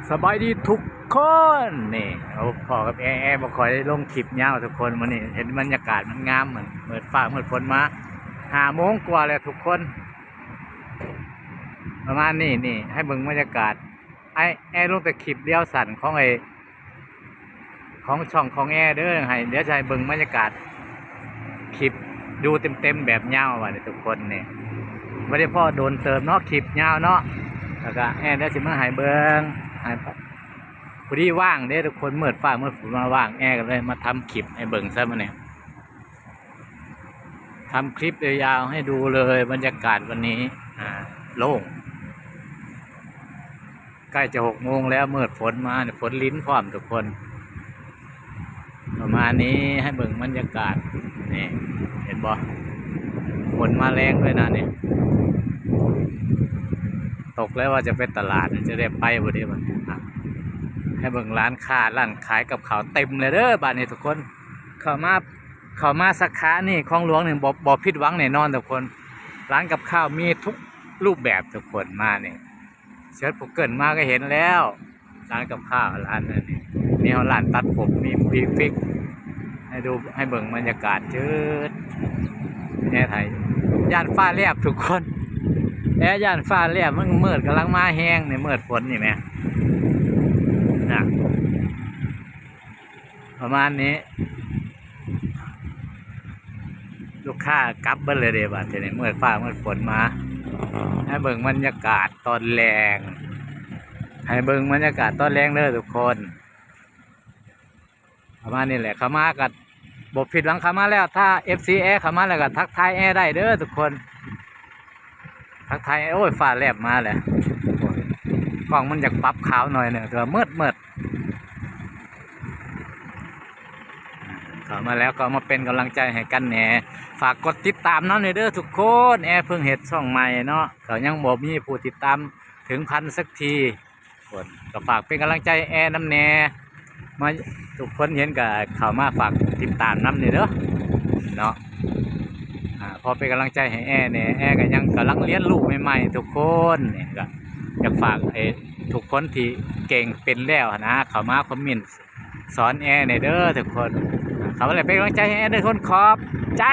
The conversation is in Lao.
ສະບາຍດີທຸກຄົນ ນີ້ ພົບພໍ້ກັບແອ ແອບໍ່ຄ່ອຍໄດ້ລົງຄລິບຍາວທຸກຄົນ. ມື້ນີ້ເຫັນບັນຍາກາດມັນງາມ ມັນມືດຟ້າມືດຝົນມາ ຫ້າໂມງກວ່າແລ້ວທຸກຄົນ ປະມານນີ້. ນີ້ໃຫ້ເບິ່ງບັນຍາກາດ ໄອ້ແອລົງແຕ່ຄລິບດຽວສັ້ນຂອງໄອ້ ຂອງຊ່ອງຂອງແອເດີ ໃຫ້ ດຽວຈະໃຫ້ເບິ່ງບັນຍາກາດຄລິບດູເຕັມໆແບບຍາວບາດນີ້ທຸກຄົນ. ນີ້ບໍ່ໄດ້ພໍ້ດົນເຕີບເນາະ ຄລິບຍາວເນາະ. ແລ້ວກະແອດຽວຊິມາໃຫ້ເບິ່ງ ໃຫ້ ພໍດີວ່າງເດ້ທຸກຄົນ ມືດຟ້າມືດຝົນມາວ່າງ ແອກໍເລີຍມາທຳຄລິບໃຫ້ເບິ່ງຊະມື້ນີ້ ທຳຄລິບຍາວໆໃຫ້ດູເລີຍ ບັນຍາກາດວັນນີ້ ອ່າ ໂລ່ງ ໃກ້ຈະຫົກໂມງແລ້ວ ມືດຝົນມານີ້ ຝົນລິນພ້ອມທຸກຄົນ. ປະມານນີ້ ໃຫ້ເບິ່ງບັນຍາກາດ ນີ້ເຫັນບໍ່ ຝົນມາແຮງດ້ວຍນະນີ້. ຕົກແລ້ວວ່າຈະໄປຕະຫຼາດ ຈະໄດ້ໄປບໍ່ເດ້ບັດນີ້. ໃຫ້ເບິ່ງຮ້ານຄ້າ ຮ້ານຂາຍກັບເຂົ້າເຕັມເລີຍເດີບາດນີ້ທຸກຄົນ. ເຂົ້າມາ ເຂົ້າມາສາຂານີ້ຂອງຫຼວງນີ້ ບໍ່ ບໍ່ຜິດຫວັງແນ່ນອນທຸກຄົນ. ຮ້ານກັບຂ້າວມີທຸກຮູບແບບທຸກຄົນ ມານີ້ ເສີດ Google ມາກໍເຫັນແລ້ວ ຮ້ານກັບຂ້າວ ຮ້ານນັ້ນນີ້ ມີຮອດຮ້ານຕັດຜົມ ມີບີກ ໃຫ້ດູ ໃຫ້ເບິ່ງບັນຍາກາດ ຈືດ ແອໄທ ຢ້ານຟ້າແລບທຸກຄົນ ແອຢ້ານຟ້າແລບ ມັນມືດ ກຳລັງມາແຮງນີ້ ມືດຝົນນີ້ແມ ນະ ປະມານນີ້ ລູກຄ້າກັບເບິດເລີຍເດ້ ບາດທີນີ້ ມືດຟ້າມືດຝົນມາ. ໃຫ້ເບິ່ງບັນຍາກາດຕອນແລງ ໃຫ້ເບິ່ງບັນຍາກາດຕອນແລງເດີທຸກຄົນ. ປະມານນີ້ແຫຼະ ເຂົ້າມາກໍບໍ່ຜິດຫວັງ ເຂົ້າມາແລ້ວ ຖ້າເອັຟຊີແອເຂົ້າມາແລ້ວກໍທັກທາຍແອໄດ້ເດີທຸກຄົນ. ທັກທາຍ ໂອ້ຍ ຟ້າແລບມາແລ້ວ ໂອ້ຍ ກ້ອງມັນຢາກປັບຂາວໜ້ອຍໜຶ່ງ ແຕ່ວ່າມືດໆ. ເຂົ້າມາແລ້ວກໍມາເປັນກຳລັງໃຈໃຫ້ກັນແດ່ ຝາກກົດຕິດຕາມນຳແດ່ເດີທຸກຄົນ. ແອເພິ່ງເຮັດຊ່ອງໃໝ່ເນາະ ກໍຍັງບໍ່ມີຜູ້ຕິດຕາມເຖິງພັນສັກທີ. ຄົນກໍຝາກເປັນກຳລັງໃຈແອນຳແດ່ ມາ ທຸກຄົນເຫັນກໍເຂົ້າມາຝາກຕິດຕາມນຳແດ່ເດີເນາະ. ອ່າ ພໍເປັນກຳລັງໃຈໃຫ້ແອແດ່ ແອກໍຍັງກຳລັງຮຽນຮູ້ໃໝ່ໆ ທຸກຄົນ. ນີ້ກໍຢາກຝາກໃຫ້ທຸກຄົນທີ່ເກັ່ງເປັນແລ້ວຫັ້ນນະ ເຂົ້າມາຄອມເມັນສອນແອແດ່ເດີທຸກຄົນ. ເຂົ້າມາແລ້ວເປັນກຳລັງໃຈໃຫ້ແອເດີທຸກຄົນ ຂອບໃຈ.